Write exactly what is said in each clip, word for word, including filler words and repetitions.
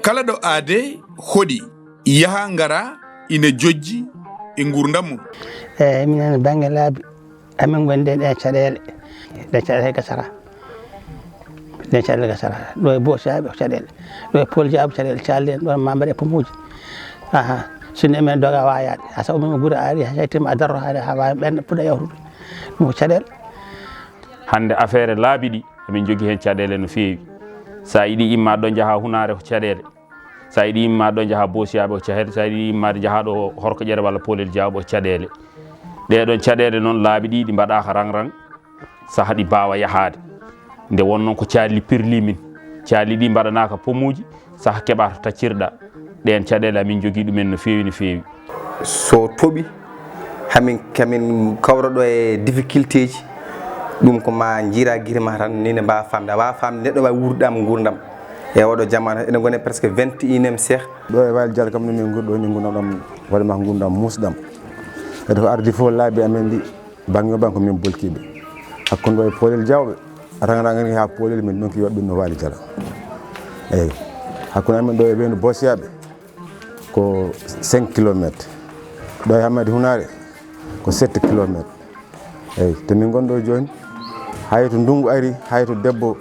Kala ɗo aadee hoɗi, yaha ngara ina jojji e nguurndam mum. Eeyi, minen bannge laabi, amin ngondi e ɗee caɗeele. Ɗee caɗeele gasata. Ɗee caɗeele gasata. Ɗo e Boosiyaaɓe ko caɗeele. Ɗo e Pool Jaaɓo caɗeele. Calɗi en ɗo ma mbaɗe pomuuji. Aha. Sinno emin doga waayaade. Haa so ummiima gure a ari, haa so a yettiima a darto haa, haa waawi ɓeen puɗɗa yawtude. Ɗum ko caɗeele. Hannde affaire laabi ɗi, emin njogii heen caɗeele no feewi. So a yiɗi imma ɗo njaha Hunaare ko caɗeele. So a yiɗi imma ɗo njaha Boosiyaaɓe ko caɗeele. So a yiɗi imma ɗo njaha ɗo Horkoƴere walla Poolel Jaaɓo ko caɗeele. Ɗee ɗoon caɗeele noon laabi ɗi ɗi mbaɗaaka rang rang. Saha ɗi mbaawa yahaade. Nde wonnoo ko caali pirli min. Caali ɗi mbaɗanaaka pomuuji, saha keɓa to taccirɗa. Ɗeen caɗeele amin njogii ɗumen no feewi, no feewi. So toɓi, hamin, hamin kawra ɗo e difficultéji, ɗum ko ma njiira giri ma tan, ni ne mbaawa faamde. A waawa faamde neɗɗo waawi wuurdude am nguurndam. E oɗo jamaanu, ene ngoni presque vingt et unième siècle. Ɗo e Waali Jala kam no min nguuri ɗo ni nguurndam ɗam, waɗi ma nguurndam muusɗam. Kadi ko ardi fof laabi amen ɗi, bannge o bannge ko min bolkiiɓe. Hakkunde o e Poolel Jawɓe, rang rang ni haa Poolel min ɗonki yoɓɓin no Waali Jala. Eeyi. Hakkunde amen ɗo e weendu Boosiyaaɓe ko cinq kilomètres. Ɗo e Hammadi Hunaare ko sept kilomètres. Eeyi, to min ngon ɗo jooni, hay to ndunngu ari, hay to debbo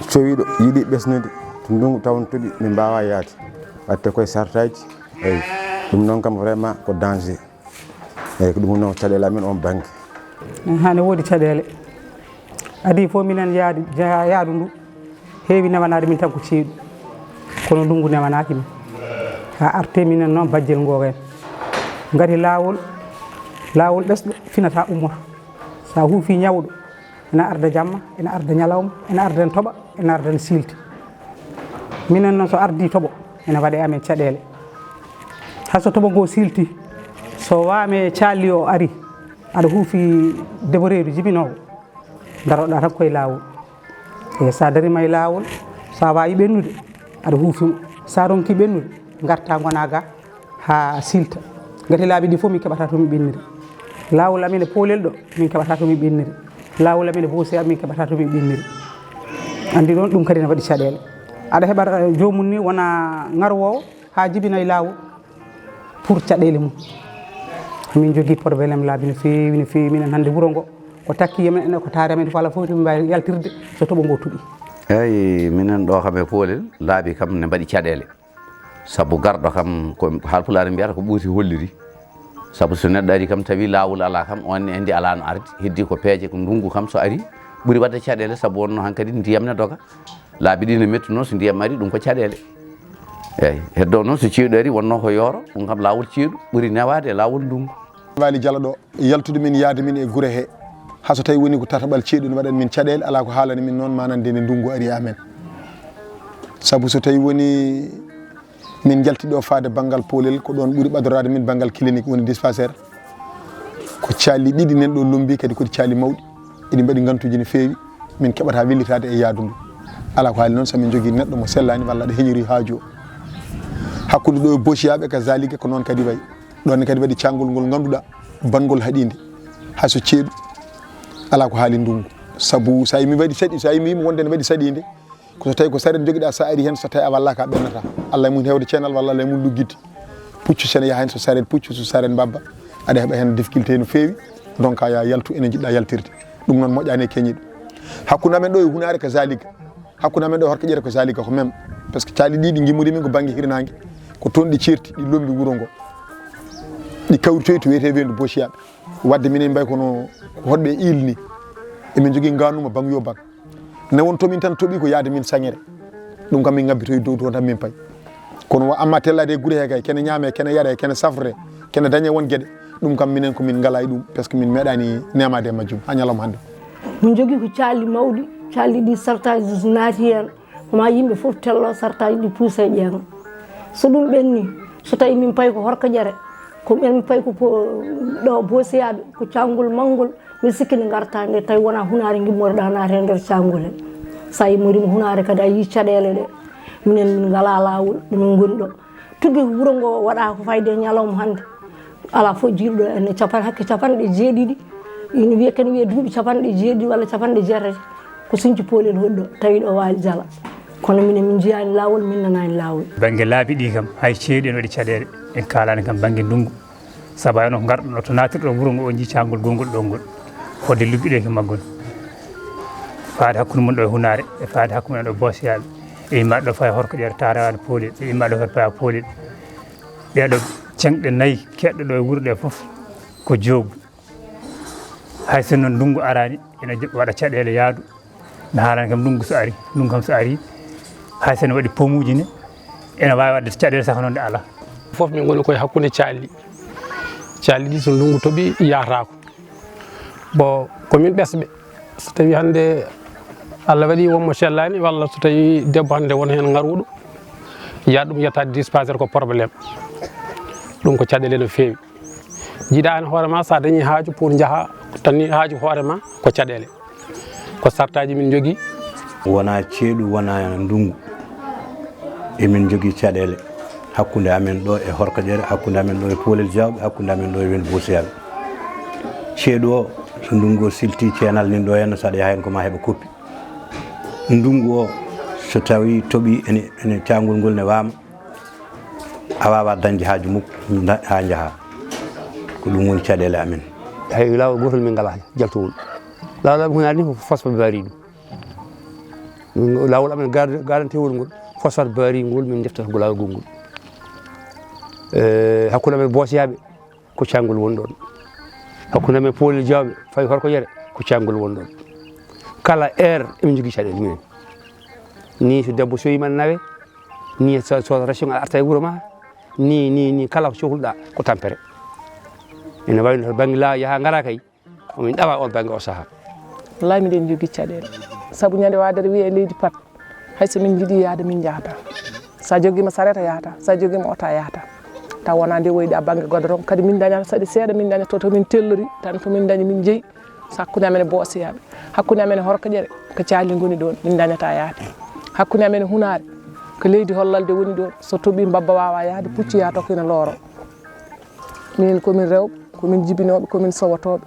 cowiɗo yiɗi ɓesnude, to ndunngu taw no toɓi, min mbaawaa yahde. Waɗte koye sartaaji. Eeyi, ɗum noon kam vraiment ko danger. Eeyi, ko ɗum noon caɗeele amen oon bannge. Haa ne woodi caɗeele. Adii fof minen yaadi, ja-, yaadu ndu heewi newanaade min tan ko ceeɗu. Kono ndunngu newanaaki min. Haa artee minen noon bajjel ngoo en. Ngati laawol, laawol ɓesɗo finata ummoto. So a huufi ñawɗo, ena arda jamma, ena arda ñalawma, ena arda en toɓa, ena arda en silti. Minen noon so ardii toɓo, ena waɗa e amen caɗeele. Hay so toɓo ngo silti, so waame caali o ari, aɗa huufi deboreedu jibinoowo, daroɗa tan koye laawol. E so a dariima e laawol, so a waawi ɓennude, aɗa huufi mo. So a ronkii ɓennude, ngarta ngona ga haa silta. Ngati laabi ɗi fof min keɓata to min ɓenniri. Laawol amen e Poolel ɗo, min keɓata to min ɓenniri. Laawol amen e Boosiyaaɓe, min keɓata to min ɓenniri. Anndi ɗoon ɗum kadi ne waɗi caɗeele. Aɗa heɓa, eh, joomum ni wona ŋarwoowo haa jibina e laawol pour caɗeele mum. Min njogii problème laabi no feewi, no feewi. Minen hannde wuro ngo ko takki e men, ene ko taari amen, ko alaa fof to min mbaawi yaltirde so toɓo ngo toɓi. Eeyi, minen ɗo kam e Poolel, laabi kam ne mbaɗi caɗeele. Sabu garɗo kam, ko Haalpulaar mbiyata ko ɓuuti holliri. Sabu so neɗɗo ari kam tawi laawol alaa kam, on ne anndi alaa no ardi. Heddi ko peeje, ko ndunngu kam so ari, ɓuri waɗde caɗeele sabu wonno hankadi ndiyam ne doga. Laabi ɗi ne mettunoo, so ndiyam ari, ɗum ko caɗeele. Eeyi, heddo noon so ceeɗu ari, wonnoo ko yooro, ɗum kam laawol ceeɗu ɓuri newaade e laawol ndunngu. Waali Jala ɗo, yaltude min, yahde min e gure he, haa so tawi woni ko tataɓal ceeɗu ne waɗani min caɗeele, alaa ko haalani min noon, maanaa nde nde ndunngu ari e amen. Sabu so tawi woni min njalti ɗo faade banngal Poolel, ko ɗoon ɓuri ɓadoraade min banngal clinique woni dispensaire. Ko caali ɗiɗi nen ɗo lombi, kadi ko ɗi caali mawɗi. Eɗi mbaɗi ngantuuji no feewi, min keɓata wellitaade e yaadu ndu. Alaa ko haali noon, so min njogii neɗɗo mo sellaani walla aɗa heñori haaju o. Hakkunde ɗo e Boociyaaɓe ka Zaliga ko noon kadi wayi. Ɗoon ne kadi waɗi caangol ngol ngannduɗaa banngol haɗiinde. Hay so ceeɗu alaa ko haali ndunngu. Sabu so a yii mi waɗi saɗi, so a yii mi wonde ne waɗi saɗiinde, ko so tawi ko saret jogiɗaa, so a ari heen, so tawi a wallaaka a ɓennata. Allah e mum heewde ceenal walla Allah e mum luggitde. Puccu sene yaha heen, so saret puccu, so saret mbabba, aɗa heɓa heen difficulté no feewi. Donc a yaha yaltu ene njiɗɗaa yaltirde. Ɗum noon moƴƴaani e keñiiɗo. Hakkunde amen ɗo e Hunaare ko Zaliga. Hakkunde amen ɗo e Horkoƴere ko Zaliga ko même. Par ce que caali ɗi ɗi ngimmori min ko bannge hirnaange. Ko toon ɗi ceerti, ɗi lombi wuro ngo. Ɗi kawritoyi to wiyetee weendu Boociyaaɓe. Waɗde minen mbay kono ko hoɗɓe e île ni. Emin njogii ngaanuma bang yo bang. Ne won to min tan toɓi ko yahde min sañere. Ɗum kam min ngabbitoyi dow toon tan min pay. Kono wa amma tellaade e gure he kay, kene ñaame, kene yare, kene safre, kene dañe won geɗe. Ɗum kam minen ko min ngalaa e ɗum, par ce que min meeɗaani nemaade e majjum haa ñalawma hannde. Min njogii ko caali mawɗi, caali ɗi sartaaji naati heen. Ko ma yimɓe fof tello sartaaji ɗi puusa e ƴeeŋa. So ɗum ɓenni, so tawi min pay ko Horkoƴere, ko min pay ko po-, ɗo Boosiyaaɓe, ko caangol manngol, mi sikki nde ngarta nde tawi wona Hunaare ngimmoriɗa naata e nder caangol he. So a immoriima Hunaare kadi a yii caɗeele ɗe. Minen min ngalaa laawol, ɗo min ngoni ɗo. Tuggi wuro ngo waɗa ko fayde e ñalawma hannde. Alaa fof jiiɗo ene capan-, hakke capanɗe jeeɗiɗi. Ina wiya, kene wiya duuɓi capanɗe jeeɗiɗi walla capanɗe jeetati. Ko Siñcu Poolel woni ɗo, tawi ɗo Waali Jala. Kono minen, min njiyaani laawol, min nanaani laawol. Bannge laabi ɗi kam, hay ceeɗu ene waɗi caɗeele. En kaalaani kam bannge ndunngu. Sabu hay no ngarɗo to naatirɗo wuro ngo, o njii caangol gongol ɗo ngol. Fodde luggiɗeeki maggol. Faade hakkunde mum ɗo e Hunaare, e faade hakkunde mum ɗo Boosiyaaɓe. E immaade ɗo fayi Horko Ƴere, Taarawaani Poolel. E immaade ɗo fayi Paa Poolel. Ɗeeɗo ceŋɗe nayi keɗɗo ɗo e wuro ɗe fof ko joobu. Hay sinno ndunngu araani, ene jo-, waɗa caɗeele yaadu. Mi haalani kam ndunngu so ari, ndunngu kam so ari, hay so ene waɗi pomuuji ne, ene waawi waɗde caɗeele saka noon nde alaa. Fof min ngoni koye hakkunde calli. Calli ɗi so ndunngu toɓi yahataako. Bon, ko min ɓesɓe. So tawii hannde Allah waɗi won mo sellaani, walla so tawii debbo hannde won heen ŋarwuɗo, yaha ɗum yettaade dispensaire ko problème. Ɗum ko caɗeele no feewi. Jiiɗa heen hoore ma, so a dañii haaju pour njaha, tan ni haaju hoore ma ko caɗeele. Ko sartaaji min njogii. Wonaa ceeɗu, wonaa ndunngu. Emin njogii caɗeele hakkunde amen ɗo e Horko Ƴere, hakkunde amen ɗo e Poolel Jawɓe, hakkunde amen ɗo e Ween Boosiyaaɓe. Ceeɗu o, so ndunngu o siltii ceenal nin ɗo henna, so aɗa yaha heen ko ma heɓa koppi. Ndunngu o, so tawii toɓii ene, ene caangol ngol ne waama, a waawaa dañde haaju mum nda-, haa njahaa. Ko ɗum woni caɗeele amen. Hay laawol gootol min ngalaa jaltowol. Laawol amen Hunaare ni ko fosfat baari ɗum. Min, laawol amen gar-, garantewol ngol, fosfat baari ngol min ndeftata ko laawol gongol. E, hakkunde amen Boosiyaaɓe, ko caangol woni ɗoon. Hakkunde amen Poolel Jawɓe, fayi Horko Ƴere, ko caangol woni ɗoon. Kala heure, emin njogii caɗeele minen. Ni so debbo soyi ma nawe, ni so, so ration a arta e wuro ma, ni, ni, ni kala ko cohluɗa ko tampere. Ene wayno to bannge la-, yaha ngara kay, omin ɗawa on bannge o saha. Wallahi miɗen njogii caɗeele. Sabu ñande waadere wiye e leydi pat, hay so min njiɗi yahde min njahata. Sa jogiima sareet a yahata, sa jogiima oto a yahata. Taw wonaa nde woyɗa bannge godoron, kadi min dañata saɗi seeɗa, min daña to, to min tellori, tan to min dañi min jeyi. So hakkunde amen e Boosiyaaɓe, hakkunde amen e Horko Ƴere, ko caali ngoni ɗoon, min dañata yahde. Hakkunde amen e Hunaare, ko leydi hollalde woni ɗoon, so toɓi mbabba waawa yahde, puccu yaha tokko ina looro. Minen ko min rewɓe, ko min jibinooɓe, ko min sowotooɓe.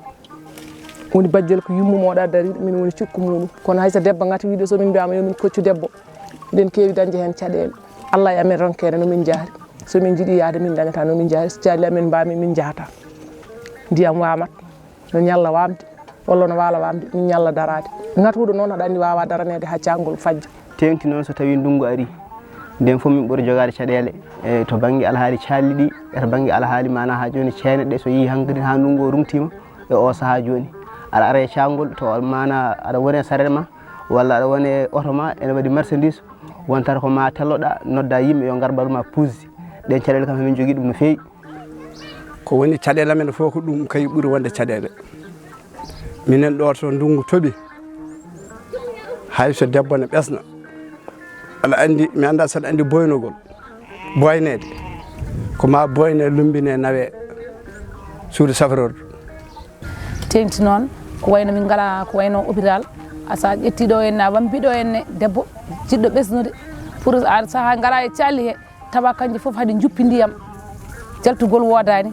Woni bajjel ko yummu mooɗa dariiɗo, min woni cukku muɗum. Kono hay so debbo ŋati wiide so min mbiyaama yo min koccu debbo, miɗen keewi dañde heen caɗeele. Allah e amen ronkeede no min njahri. So min njiɗi yahde min dañata no min njahri. So caali amen mbaami min njahata. Ndiyam waamat, no ñalla waamde, walla no waalo waamde, min ñalla daraade. Ŋatuɗo noon aɗa anndi waawaa daraneede haa caangol fajja. Teeŋti noon so tawii ndunngu arii, ndeen fof min ɓuri jogaade caɗeele, e to bannge alhaali calli ɗi, e to bannge alhaali maanaa haa jooni ceene ɗe so yehii hankadi haa ndunngu o ruŋtiima e oo sahaa jooni. Aɗa ara e caangol to maanaa aɗa woni e sareet ma, walla aɗa woni e oto ma, ene waɗi marchandise, wontata ko ma telloɗaa, noddaa yimɓe yo ngar mbaɗu ma puusde. Ɗeen caɗeele kam emin njogii ɗum no feewi. Ko woni caɗeele amen fof ko ɗum kay ɓuri wonde caɗeele. Minen ɗo so ndunngu toɓi, hay so debbo ne ɓesna, aɗa anndi, mi anndaa so aɗa anndi boynogol. Boyneede. Ko ma boyne, lumbine, nawe suudu safrorde. Teeŋti noon, ko wayno min ngalaa, ko wayno hôpital. A, so a ƴettii ɗo henne, a wambii ɗo henne debbo jiɗɗo ɓesnude, pour a, so a ngalaa e calli he, tawa kanƴe fof haɗi njuppi ndiyam. Jaltugol woodaani,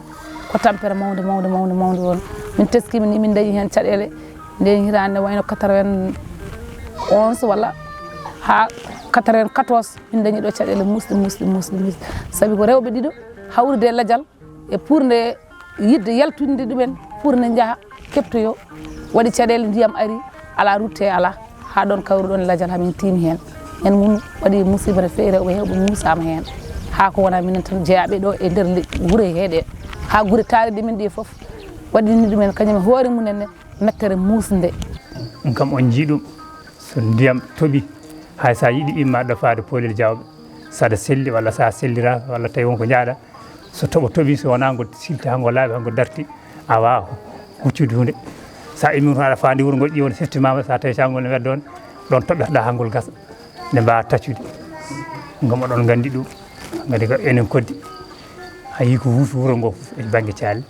ko tampere mawnde, mawnde, mawnde, mawnde won. Min teskiima ni, min ndañi heen caɗeele ndeen hitaande, wayno quatre-vingt-onze walla haa quatre-vingt-quatorze, min ndañi ɗo caɗeele muusɗe, muusɗe, muusɗe, muusɗe. Sabi ko rewɓe ɗiɗo hawrude e lajal, e pour nde yiɗde yaltinde ɗumen, pour nde njaha keɓtoyo, waɗi caɗeele, ndiyam ari, alaa rutte, alaa, haa ɗoon kawruɗon lajal, hamin tiimi heen. Heen ngun waɗi musiba no feewi, rewɓe heewɓe muusaama heen, haa ko wonaa minen tan jeyaaɓe ɗo e nder le-, gure heeɗe, haa gure taariɗe men ɗe fof, waɗini ɗumen kañum e hoore mum en ne mettere muusnde. Ɗum kam on njii ɗum, so ndiyam toɓi, hay so a yiɗi imma ɗo faade Poolel Jawɓe, so aɗa selli walla so a selliraaka walla tawi won ko njahɗa, so toɓo toɓi, so wonaa ngo silti haa ngo laaɓi, haa ngo darti, a waawaa huccude huunde. So a immii toon aɗa faandi wuro ngol, ƴiwon seftimaama, so a tawi caangol ne wedda on, ɗoon toɓɓetoɗaa haa ngol gasa, nde mbaawaa taccude. Ngam oɗon nganndi ɗum, nganndi ko enen koddi. A yii ko wuufi wuro ngo fof e bannge caali.